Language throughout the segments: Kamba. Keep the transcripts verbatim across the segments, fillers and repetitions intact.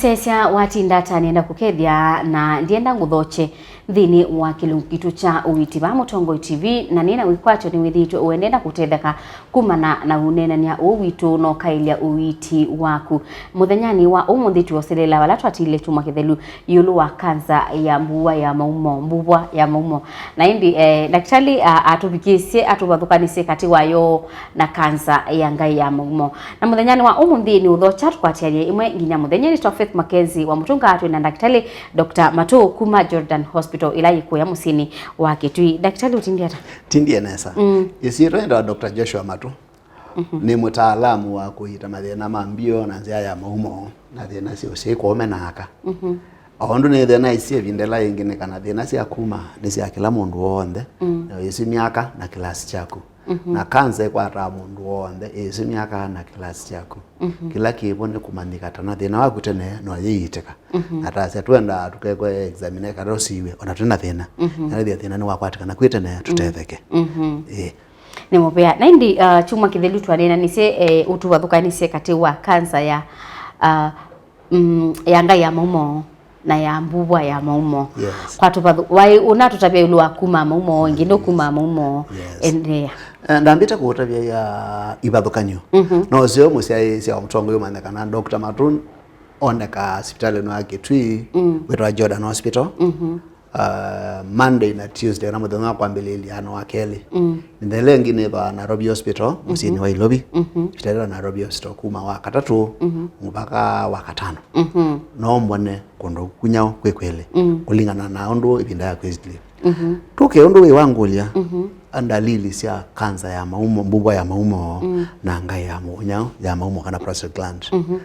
Sesya watinda ata nĩenda kũkethya na ndienda ngũthokye nthĩnĩ wa kĩlungu kitũ kya ũiiti vaa Mũtongoi T V, na nĩna wĩkwatyo nĩwĩthĩĩtwe ũendee na kũtetheka kumana na ũneenany'a ũũ witũ na ũkaĩlya ũiiti waku. Mũthenyanĩ wa ũmũnthĩ twoselela vala twatiile kyumwa kĩthelu ĩũlũ wa kanza ya mbuvwa ya maumo, mbuvwa ya maumo. Na ĩndĩ, eh, ndakĩtalĩ, ah, atũvikĩsye, atũvathũkanĩsye katĩ wayo na kanza ya ngai ya maumo. Na mũthenyanĩ wa ũmũnthĩ nĩ ũthokya tũkwatĩanĩe ĩmwe nginya mũthenya. Nĩtwa Faith Mackenzie wa Mũtũnga, twĩ na ndakĩtalĩ Doctor Matũ kuma Jordan Hospital ĩla yĩ kũya mũsyĩnĩ wa Kĩtui. Ndakĩtalĩ, ũtindie ata? Tindie nesa. Mm. Ĩsyĩtwa nĩtawa Doctor Joshua Matũ. Mhm. Nĩ mũtaalamu wa kũiita mathĩna ma mbio na nzĩa ya maumo na thĩna sya ũsyai kwa ũme na aka. Mhm. O ũndũ nĩthĩna isu ĩvinda ĩla yĩngĩ nĩ kana thĩna sya kuma nĩ sya kĩla mũndũ w'onthe, mm, na ĩsu myaka na kĩlasi kyaku. Mhm. Na kanza ĩkwataa mũndũ w'onthe, ĩsu myaka na kĩlasi kyaku. Mhm. Kĩla kĩvo nĩ kũmanyĩka tana thĩna waku tene no yĩiitĩka. Mhm. Na tasya twendaa tũkekwe examine kana ũsiw'e ona twĩ na thĩna. Mhm. Na ĩthĩa thĩna nĩwakwatĩkana kwĩ tene, mm, tũtetheke. Mhm. Ĩĩ. Nĩ mũvea. Na ĩndĩ, uh, kyumwa kĩthelu twaneenanisye, eh, ũtũvathũkanĩsye katĩ wa kanza ya, uh, mm, ya ngai ya maumo na ya mbuvwa ya maumo. Yes. Kwa tũvathu-, waĩ ũnatũtavya ĩũlũ wa kuma maumo, ĩngĩ, yes, ndũkuma maumo. Yes. Endeea. Eh, ndambĩte kũũtavya ya ivathũkany'o. Mhm. No syo mũsyaĩĩsya wa Mũtongoi ũmanye kana Doctor Matũ onekaa sivitalĩ ĩno ya Kĩtui, mm, wĩtawa Jordan Hospital. Mhm. Uh, Monday na Tuesday, kana mũthenya wa kwambĩlĩlya na wa kelĩ. Mm. Mĩthenya ĩngĩ nĩthwaa Nairobi Hospital, mũsyĩnĩ, mhm, wa Ilovi. Mhm. Sivitalĩ wa Nairobi Hospital kuma wa katatũ, mhm, mũvaka wa katano. Mhm. No mbone kũndũ kunyao kwĩ kwĩlĩ, mm, kũlingana na ũndũ ĩvinda ya kwĩsitilye. Mhm. Tũke ũndũ wĩ wangũlya, mhm, a ndalili sya kanza ya maumo, mbuvwa ya maumo, mm, na ngai ya mũnyao ya maumo kana prostate gland. Mhm.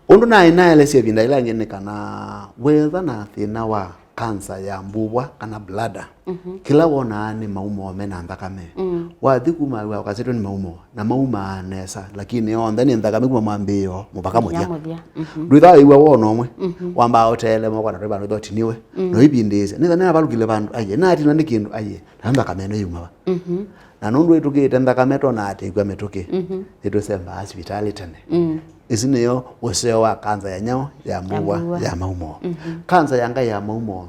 Ũndũ naĩ naelesya ĩvinda yĩla yĩngĩ nĩ kana wĩthwa na thĩna wa kanza ya mbuvwa kana bladder, mhm, kĩla wonaa nĩ maumo me na nthakame. Mm. Wathi kuma wĩw'a ũkasĩtwe nĩ maumo, na maumaa nesa, lakini onthe nĩ nthakame kuma mwambĩĩo mũvaka mũthya. Mũthya, mũthya. Mhm. Ndwĩthwa wĩw'a wona ũmwe, mhm, wambaa ũteele moko na twĩ vandũ ũthotiniwe, mm, na ũivindĩĩsya. Nĩtha nĩnavalũkile vandũ, aiye, natinwa nĩ kĩndũ, aiye. Na nthakame ĩno yuma va? Mhm. Na nũndũ ĩtũkĩte nthakame, tona atĩ ĩkw'a mĩtũkĩ, mhm, nĩtũsembaa sivitalĩ tene. Mm. Ĩsu nĩyo ũseo wa kanza ya nyao ya mbuvwa, ya mbuvwa ya maumo. Mhm. Kanza ya ngai ya maumo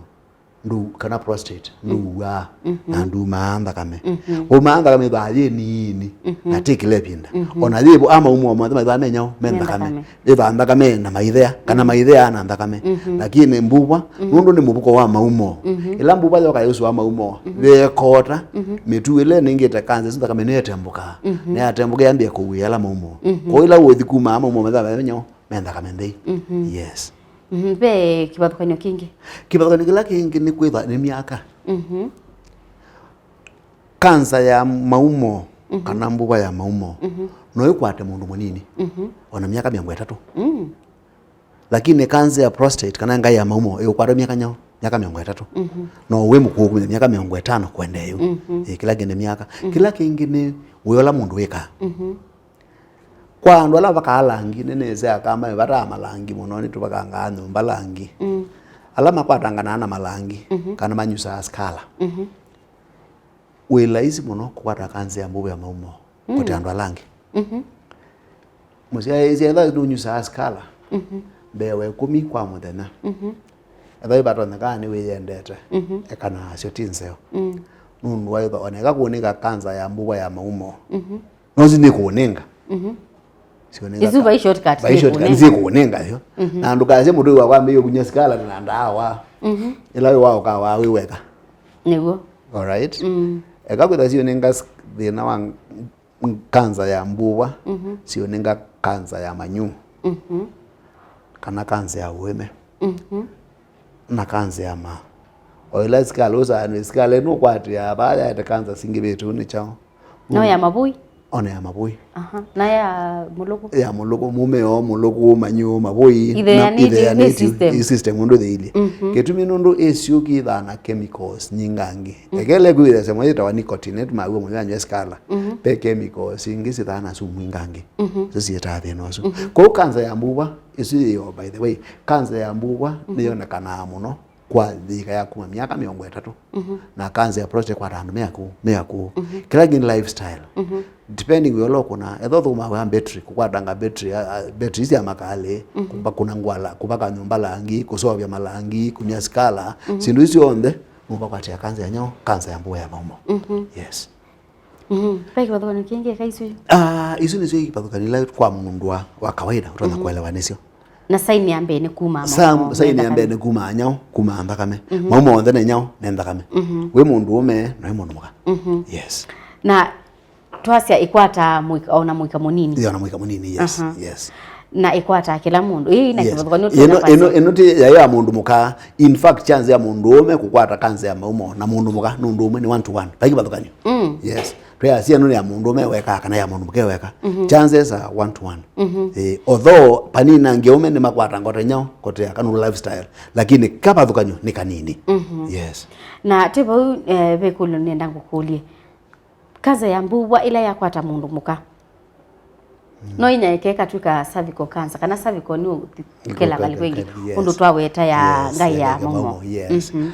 ndũ-, kana prostate, mm, ndũuaa, mhm, na ndumaa nthakame. Mhm. Waumaa nthakame ĩthaa yĩ nini, mhm, na ti kĩla ĩvinda. Mhm. Ona yĩvo a maumo monthe maithaa me nyao me, me nthakame. Nthakame. Ĩthaa nthakame na maithea, kana, mhm, maithea na nthakame. Mhm. Lakini mbuvwa, mhm, nũndũ nĩ mũvuko wa maumo. Mhm. Ĩla mbuvwa yoka yĩusũa maumo, mhm, yeekota, mhm, mĩtu ĩla ĩnengete kanza ĩsu nthakame nĩyetembũkaa. Mhm. Nĩyatembũka yambĩe kũuĩa ala maumo. Mhm. Kwoou ĩla ũthi kumaa maumo methaa me nyao, me nthakame nthei. Mhm. Yes. Mhm. Ve kĩvathũkany'o kĩngĩ? Kĩvathũkany'o kĩla kĩngĩ nĩ kwĩthwa nĩ myaka. Mhm. Kanza ya maumo, mhm, kana mbuvwa ya maumo, mhm, no ĩkwate mũndũ mũnini, mhm, ona myaka mĩongo ĩtatũ. Mm. Lakini kanza ya prostate kana ngai ya maumo ĩũkwata myaka nyao, myaka mĩongo ĩtatũ. Mhm. No wĩ mũkũũ kumya myaka mĩongo ĩtano kũendeea yu. Mhm. Ĩ, kĩla kĩngĩ nĩ myaka. Mhm. Kĩla kĩngĩ nĩ wĩa ũla mũndũ wĩkaa. Mhm. Kwa andũ ala vakaa langi, nĩnĩsĩ aka maĩ vataa malangi mũno, nĩtũvakangaa nyũmba langi. Mm. Ala makwatanganaa na malangi, mhm, kana manyusaa skala. Mhm. Wĩ laisi mũno kũkwata kanza ya mbuvwa ya maumo, mm, kũte andũ ala angĩ. Mhm. Mũsyaĩĩsya ethĩwa nũnyusaa skala, mhm, mbee wa ĩkũmi kwa mũthenya. Mhm. Ethĩwa ĩvatonyekaa nĩwĩyendete, mhm, ekana nasyo ti nzeo. Mm. Nũndũ wa ĩtho, oneka kũnĩka kanza ya mbuvwa ya maumo. Mhm. No si nĩkũũnenga. Mhm. Sionenga. Isu ka-, vai shortcut, vai shortcut, nĩkũũnenga. Nĩkũũnenga yo. Mhm. Na ndũkasye mũndũ wa kwambĩĩa kũnywa sikala na ndawa. Mhm. Ĩla wĩ wa ũkawa wĩ weka. Nĩguo. All right? Mm. Eka kwĩtha sionenga s-, thĩna wa ng-, ng-, kanza ya mbuvwa, mhm, sionenga kanza ya manyũ. Mhm. Kana kanza ya ũĩme. Mhm. Na kanza ya maa. O ĩla sikala ũsaanw'e, sikala ĩno ũkwatĩaa vaa yaete kanza singĩvĩte ũu nĩ kyaũ? No ya mavũi? Ona ya mavũi. Aha. Na ya mũlũkũ? Ya mũlũkũ, mũmeo, mũlũkũ, manyũ, mavũi, itheanĩtw'e, na itheanĩtw'e, ĩ system. Ĩ system ũndũ ĩthĩilye. Mhm. Kĩtumi nũndũ ĩ syũki ithaa na chemicals nyingangĩ. Mhm. Ekele kwĩthĩa semwa yĩtawa nicotine, ĩtumaa wĩw'a mũndũ anywa sikala. Mhm. Ve chemicals ingĩ sithaa na sumu ingangĩ. Mhm. Isu siĩtaa thĩna ũsu. Mhm. Kwoou kanza ya mbuvwa, ĩsu yĩo, by the way, kanza ya mbuvwa, mhm, nĩyonekanaa mũno kwa yĩika ya kuma myaka mĩongo ĩtatũ. Mhm. Na cancer ya prostate ĩkwata andũ me akũũ, me akũũ. Mhm. Kĩla kĩngĩ nĩ lifestyle. Mhm. Depending wĩa ũla ũkũna, ethĩwa ũthũkũmaa wĩa battery, kũkwatanga battery, a, a, battery sya makalĩ, mhm, kũva kũna ngwala, kũvaka nyũmba langi, kũseũvya malangi, kũnywa sikala, mhm, syĩndũ isu syonthe, nũvakwatĩa cancer ya nyaũ, cancer ya mbũa ya maumo. Mhm. Yes. Mhm. Vai kĩvathũkany'o kĩngĩ eka isu? Ah, isu nĩsyo ivathũkany'o ila kwa mũndũ wa, wa kawaida ũtonya, mhm, kũelewa nĩsyo. Na saini ya mbee nĩ kuma maumo, saini ya mbee nĩ kuma nyaũ, kuma nthakame. Mhm. Maumo onthe nĩ nyaũ, nĩ nthakame. Mhm. Wĩ mũndũ ũme na wĩ mũndũ mũka. Mhm. Yes. Na twasya ĩkwata mũika, ona mũika mũnini. Ĩona mũika mũnini, yes. Aha. Yes. Na ĩkwata kĩla mũndũ. Ĩĩ ĩna, yes, kĩvathũkany'o ĩno, ĩno, ĩno ti ya, ya mũndũ mũka. In fact, chance ya mũndũ ũme kũkwata cancer ya maumo na mũndũ mũka nĩ ũndũ ũmwe, nĩ one to one. Vai kĩvathũkany'o. Mm. Yes. Twĩasya ĩno nĩ ya mũndũũme weka kana ya mũndũ mũka weka. Mhm. Chances are one to one. Mhm. Eh, although panini angĩ aũme nĩmakwata ngote nyaũ, ngote ya kanũndũ lifestyle, lakini kavathũkany'o nĩ kanini. Mhm. Yes. Na twĩ vau, eh, ve ĩkũlyo nĩenda ngũkũlye. Kanza ya mbũa ĩla yakwata mũndũ mũka, mm, no inya ĩke ĩkatw'ĩka cervical cancer, kana cervical nĩ ũthi kũkela ngalĩ kwĩngĩ, yes, ũndũ twaweta ya, yes, ngai ya, ya maumo. Maumo, yes. Mhm.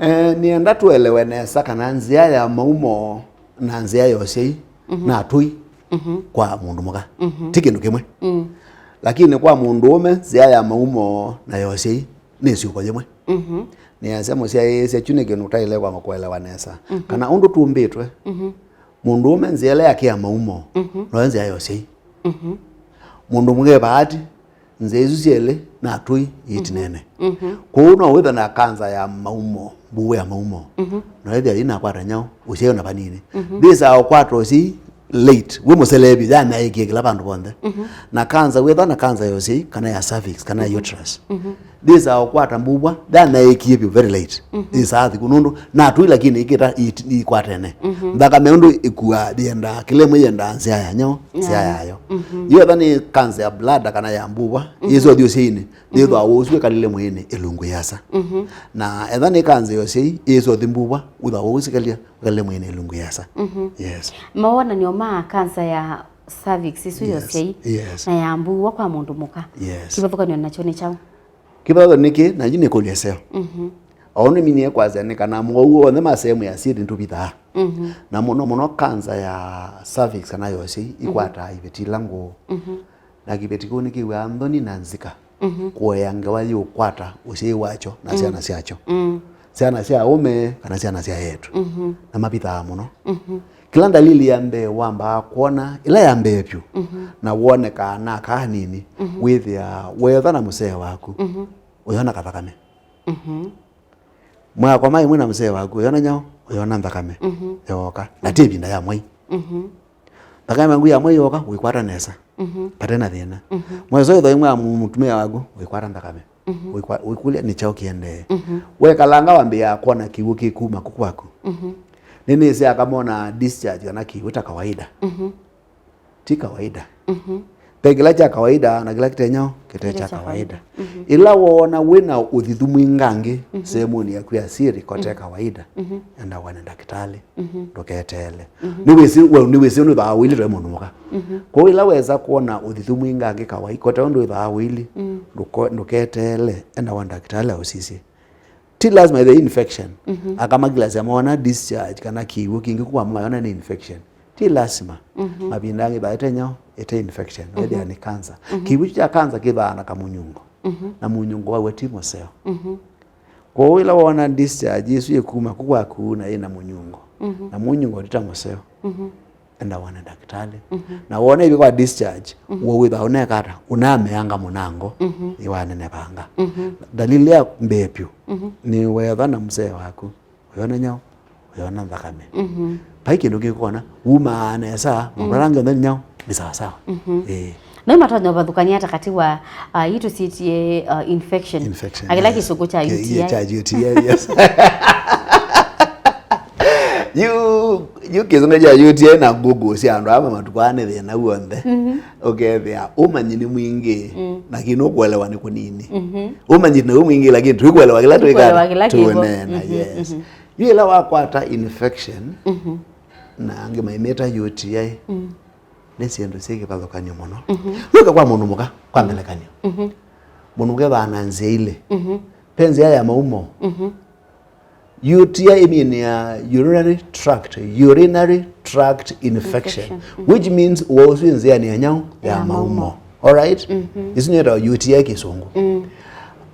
Eh, nĩenda tũelewe nesa kana nzĩa ya maumo na nzĩa ya ũsyai, mhm, na atũi, mhm, kwa mũndũ mũka, mhm, ti kĩndũ kĩmwe. Mm. Lakini kwa mũndũũme, nzĩa ya maumo na ya ũsyai nĩ syũko yĩmwe. Mhm. Nĩasya mũsyaĩĩsya, kyu nĩ kĩndũ ũtaĩle kwamba kũelewa nesa. Mhm. Kana ũndũ tũmbĩtwe, mhm, mũndũũme nzĩa ĩla yake ya maumo, mhm, noyo nzĩa ya ũsyai. Mhm. Mũndũ mũka e vaati, nzĩa isu syelĩ na atũi itinene. Mhm. Mhm. Kwoou no wĩthwe na kanza ya maumo, mbuu ya maumo. Mhm. Na wĩthĩa yĩnakwata nyaũ, ũsyai ona vanini. Mhm. Thĩsaa ũkwata ũsyai late, wĩ mũselevi, yanaĩkie kĩla vandũ vonthe. Mhm. Na kanza, wĩthwa na kanza ya ũsyai, kana ya cervix, kana ya, mhm, uterus. Mhm. Thĩsaa ũkwata mbuvwa, yanaĩkie vyũ very late. Mhm. Thĩsaa thiku nũndũ na atũi lakini ikĩta it-, ikwatene. Mhm. Nthakame ũndũ ĩkuaa, yĩendaa, kĩla ĩmwe yĩendaa nzĩa ya nyaũ, nzĩa, ya, yayo. Mhm. Yĩetha nĩ kanza ya bladder kana ya mbuvwa, mhm, yĩsũa ũthi ũsyaiinĩ, mhm, yĩthwa ũsu ĩkalile mwĩĩnĩ ĩlungu yĩasa. Mhm. Na etha nĩ kanza ya ũsyai, yĩsũa ũthi mbuvwa, wĩthwa ũu sikalya, ĩkalile mwĩĩnĩ ĩlungu yĩasa. Mhm. Yes. Mawonany'o ma kanza ya cervix, isu ya, yes, ũsyai, yes, na ya mbuvwa kwa mũndũ mũka. Yes. Kĩvathũkany'o nakyo nĩ kyaũ? Kĩvathũkany'o nĩkĩ, na yu nĩ kũlya ĩseo. Mhm. O ũndũ nĩminie kwasya nĩ kana mowau onthe ma sehemu ya siri nĩtũvithaa. Mhm. Na mũno mũno kanza ya cervix kana ya ũsyai, mhm, ikwataa iveti ila ngũũ. Mhm. Na kĩveti kĩu nĩkĩw'aa nthoni na nzika, mhm, kũea ngewa yĩũkwata ũsyai wakyo na, mm, syana syakyo. Mm. Syana sya aũme kana syana sya eĩtu. Mhm. Na mavithaa mũno. Mhm. Kĩla ndalili ya mbee wambaa kwona, ĩla ya mbee vyũ, mhm, na wonekaa na aka anini, mhm, wĩthĩaa weetha na mũsee waku, mhm, ũyona kathakame. Mhm. Mwakoma ĩmwe na mũsee waku, ũyona nyaũ, ũyona nthakame, mhm, yooka. Na ti ĩvinda ya mwai. Mhm. Nthakame yaku ya mwai yooka, ũikwata nesa. Mhm. Vate na thĩna. Mhm. Mwesa ĩtho ĩmwe ya mũ-, mũtumĩa waku, ũikwata nthakame. Mhm. Ũikwa-, ũikũlya nĩ kyaũ kĩendee. Mhm. Wekalanga wambĩĩa kwona kĩw'ũ kĩkuma kũ kwaku. Mhm. Nĩnĩsĩ aka mona discharge kana kĩw'ũ ta kawaida. Mhm. Ti kawaida. Mhm. Ve kĩla kya kawaida na kĩla kĩte nyaũ, kĩte kya kawaida. Mhm. Ĩla woona wĩna ũthithu mwingangĩ, mhm, sehemunĩ yaku ya siri kote, mhm, kawaida, mhm, enda wone ndakĩtalĩ. Mhm. Ndũketeele. Mhm. Nĩwĩsĩ, we nĩwĩsĩ nĩwĩthaa ũilyĩ ta mũndũ mũka. Mhm. Kwoou ĩla wesa kwona ũthithu mwingangĩ kawai-, kote ũndũ wĩthaa ũilyĩ, mm, ndũko-, ndũketeele, enda wone ndakĩtalĩ ausisye. Ti lasima ĩthe infection. Mhm. Aka magilasya mona discharge kana kĩw'ũ kĩngĩ kuma mayona nĩ infection. Ti lasima. Mhm. Mavinda angĩ ĩthaa ĩte nyaũ, ĩte infection, mhm, wethĩa nĩ cancer. Mhm. Kĩw'ũ kya cancer kĩthaa na kamũnyungo. Mhm. Na mũnyungo waw'o ti mũseo. Mhm. Kwoou ĩla woona discharge ĩsu ĩkuma ku kwaku na yĩna mũnyungo, mhm, na mũnyungo ti ta mũseo, mhm, enda wone ndakĩtalĩ. Mhm. Na woona ĩvika kwa discharge, mhm, wĩthwa ũneka ata? Ũnameanga mũnango, mhm, ĩwanenevanga. Mhm. Dalili ya mbee vyũ, mhm, nĩ weetha na mũsee waku, ũyona nyaũ, ũyona nthakame. Mhm. Vai kĩndũ kĩkwona, wumaa nesa, mm, maũndũ ala angĩ onthe nĩ nyaũ, nĩ sawasawa. Mhm. Ĩĩ. Na yu matonya ũvathũkany'a ata katĩ wa, ah, ii tũsyĩtie, ah, infection? Infection, na kĩla, yes, kĩsũngũ kya, kĩ-, U T I. Kya U T I, yes. Yu, yu kĩsũngũ kya U T I na Google sya andũ aa ma matukũ aa nĩ thĩna w'onthe. Mhm. Ũkethĩa ũmanyi nĩ mwingĩ, mm, lakini ũkũelewa nĩ kũnini. Mhm. Ũmanyi nĩ mwingĩ, lakini tũikũelewa kĩla, tũikũelewa kĩla kĩvo, tũneena, mhm, yes. Mhm. Yu ĩla wakwata infection, mhm, na angĩ maimĩta U T I, mm, nĩ syĩndũ syĩ kĩvathũkany'o mũno. Mhm. Nũke kwa mũndũ mũka, kwa, mhm, ngelekany'o. Mhm. Mũndũ mũka ethaa na nzĩa ilĩ. Mhm. Ve nzĩa ya maumo. Mhm. U T I ĩmĩnĩa urinary tract, urinary tract infection, infection. Mhm. Which means ũwau ũsu wĩ nzĩanĩ ya nyaũ? Ya, ya maumo, maumo. Alright? Mhm. Ĩsu nĩyĩtawa U T I kĩsũngũ. Mm.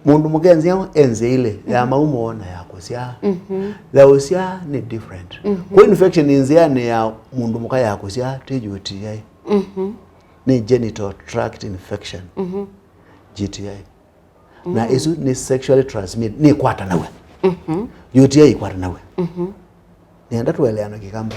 Mũndũ mũka e nzĩa, e nzĩa ilĩ, ya, mhm, maumo na ya kũsyaa. Mhm. Ya ũsyaa nĩ different. Mhm. Kwa infection nĩ nzĩanĩ ya mũndũ mũka ya kũsyaa, ti U T I. Mhm. Nĩ genital tract infection. Mhm. G T I. Na, mm, ĩsu nĩ sexually transmitted, nĩ ĩkwatanaw'a. Mhm. U T I ĩkwatanaw'a. Mhm. Nĩenda tũeleane kĩkamba.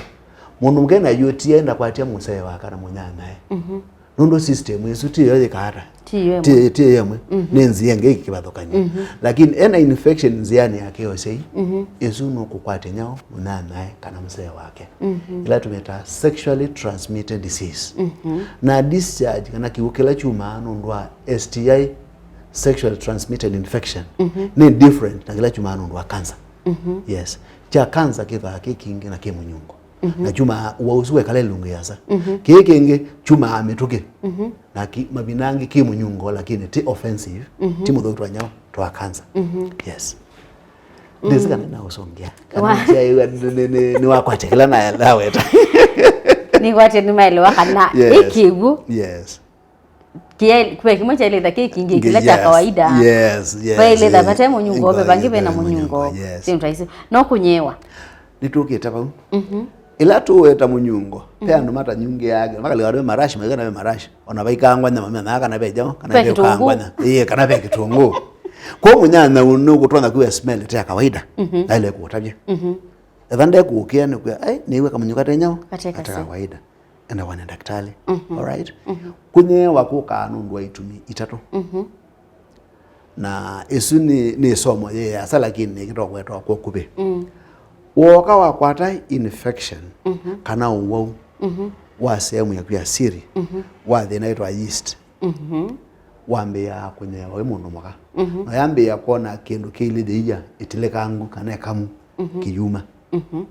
Mũndũ mũka ena U T I ndakwatya mũsee wa kana mũnyanyae. Mhm. Nũndũ system ĩsu ti yo yĩkaa ata? Ti yo ĩmwe. Ti, ti yo ĩmwe. Mhm. Nĩ nzĩa ĩngĩ ĩkĩvathũkany'a. Mhm. Lakini ena infection nzĩanĩ yake ya ũsyai, mhm, ĩsu nũkũkwatya nyaũ mũnyanyae kana mũsee wake. Mhm. Ĩla tũmĩtaa sexually transmitted disease. Mhm. Na discharge kana kĩw'ũ kĩla kyumaa nũndũ wa S T I, sexual transmitted infection, mhm, nĩ different na kĩla kyumaa nũndũ wa cancer. Mhm. Yes. Kya cancer kĩthaa kĩ kingĩ na kĩ mũnyungo. Mhm. Na kyumaa ũwau ũsu wekala ĩlungu yasa. Mhm. Kĩĩ kĩngĩ kyumaa mĩtũkĩ. Mhm. Na ki, mavinda angĩ kĩ mũnyungo, lakini ti offensive, mhm, ti mũthũku twa nyaũ twa cancer. Mhm. Yes. Ndĩsĩ kana naũsũngĩa. Kana wa- nĩkyaĩw'a nĩ, nĩ, nĩ, nĩwakwatya kĩla na, naweta. Nĩkwatya nĩmaelewa kana, yes, ĩ kĩw'ũ. Yes. Kĩe-, ve kĩmwe kyaĩlĩtha kĩ kingĩ kĩla kya, yes, kawaida. Yes, yes, vaĩlĩtha, yes, vate mũnyungo, ve vangĩ vena mũnyungo, yes. Syĩndũ ta isu. No kũnyewa. Nĩtũkĩte vau. Mhm. Ĩla tũweta mũnyungo, ve, mhm, andũ matanyungĩaa, makalĩka ve marashi, maikana ve marashi, ona vaikangwa nyama, mena kana ve njaũ, kana ve kĩtũngũ. Ũkangwa nyama. Ĩĩ, kana ve kĩtũngũ. Kwa mũnyanya ũũ nũkũtonya kwĩw'a smell ĩte ya kawaida, mhm, aĩle kũũtavya. Mhm. Etha ndekũũkĩa nĩkwĩa, "Ai, nĩw'a kamũnyũ kate nyaũ? Kate kaseo. Kate kawaida." Enda wone ndakĩtalĩ. Mhm. Alright? Mhm. Kũnyewa kũkaa nũndũ wa itumi itatũ. Mhm. Na ĩsu nĩ, nĩ ĩsomo yĩ yasa, lakini nĩkĩtokwetwa kwa ũkuvĩ. Mm. Wooka wakwata infection, mhm, kana ũwau, mhm, wa sehemu yaku ya siri, mhm, wa thĩna wĩtwa yeast, mhm, wambĩĩa kũnyewa wĩ mũndũ mũka. Mhm. Na yambĩĩa kwona kĩndũ kĩilĩ thĩia ĩtilĩkangu kana ĩkamu, mhm, kĩyuma. Mhm.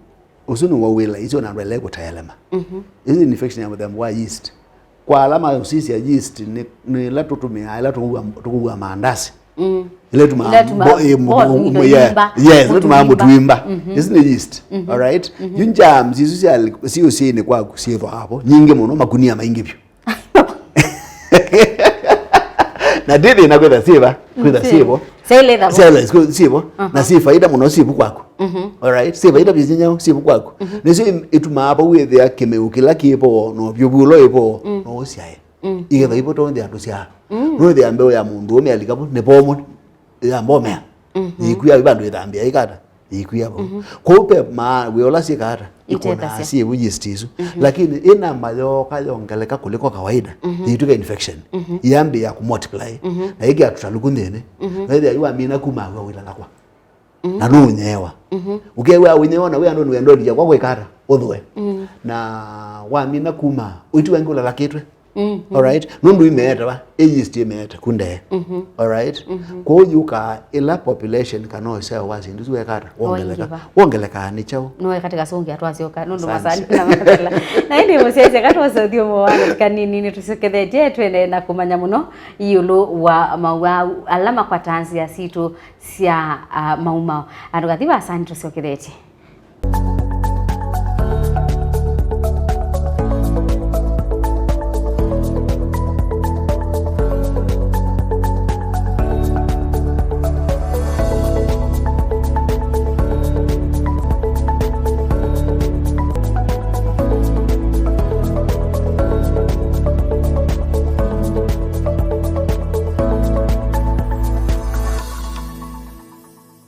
Ũsu nĩ wau wĩla, isu ona andũ elĩ kũteelema. Mhm. Ĩsu nĩ infection ya mũthemba wa yeast. Kwa ala maũsisya, yeast nĩ, nĩ ĩla tũtũmĩaa, ĩla tũkũua, tũkũua maandasi. Mm. Ĩla ĩtumaa, ĩla ĩtumaa mbo-, ĩ, mbo-, mũtu, yeah. Yĩmba. Yes, ĩla ĩtumaa mũtu wĩmba. Mhm. Ĩsu nĩ yeast. Mhm. Alright? Mhm. Yu germs isu sya, sya ũsyĩnĩ kwaku syĩthwaa vo nyingĩ mũno, makunia maingĩ vyũ. Na ndi thĩna kwĩtha syĩva, kwĩtha syĩvo. Syaĩlĩtha vo. Syaĩlĩtha syĩvo. Aha. Na syĩ faida mũno syĩvu kwaku. Mhm. Alright? Syĩ faida vyũ nyaũ syĩvu kwaku. Mhm. Nĩsyo im-, itumaa vau wĩthĩa kĩmeu kĩla kĩ vo, na ũvyũvu ũla wĩ vo, mm, no ũsyae. Mm. Igetha ivo tonthĩa tũsyaa. Mm. Nũĩthĩa mbeũ ya mũndũ ũme alika vo, nĩ vomo, yamba ũmea. Mhm. Yĩkwia vandũ ĩthambĩa ĩkata. Yĩkwia vau. Mhm. Kwoou ve maa wĩa ũla syĩkaa ata? Ikwonaa syĩvu yeast isu. Mhm. Lakini ĩ namba yooka yongeleka kũliko kawaida, mhm, yĩtw'ĩka infection. Mhm. Yambĩĩa kũmultiply. Mhm. Na ĩkĩa tũtalũku nthĩnĩ. Mhm. Na ĩthĩa yu wamina kuma wĩa ũilalakwa. Mhm. Na nũũnyeewa. Mhm. Ũkew'a ũnyeewa na wĩa ndũnĩ wendolilya kwa kwĩka ata? Ũthũe. Mhm. Na wamina kuma, ũitiwa ĩngĩ ũlalakĩtwe. Mhm. Alright? Nũndũ imeete va, ĩ yeast ĩmeete ku ndee. Mhm. Alright? Mhm. Kwoou yũkaa ĩla population kana ũseo wa syĩndũ isu weka ata? Wongeleka. Waingĩva. Wongelekaa nĩ kyaũ? Nĩwe katĩ kasũngĩa twasyoka, nũndũ asante, masani na makatala. Na ĩndĩ mũsyaĩsya katwose ũthyũmũ wa ndatĩka nini, nĩtũsyokethetye twende na kũmanya mũno ĩũlũ wa mawau ala makwataa nzĩa sitũ sya, ah, maumao. Andũ kathi vasani tũsyokethetye.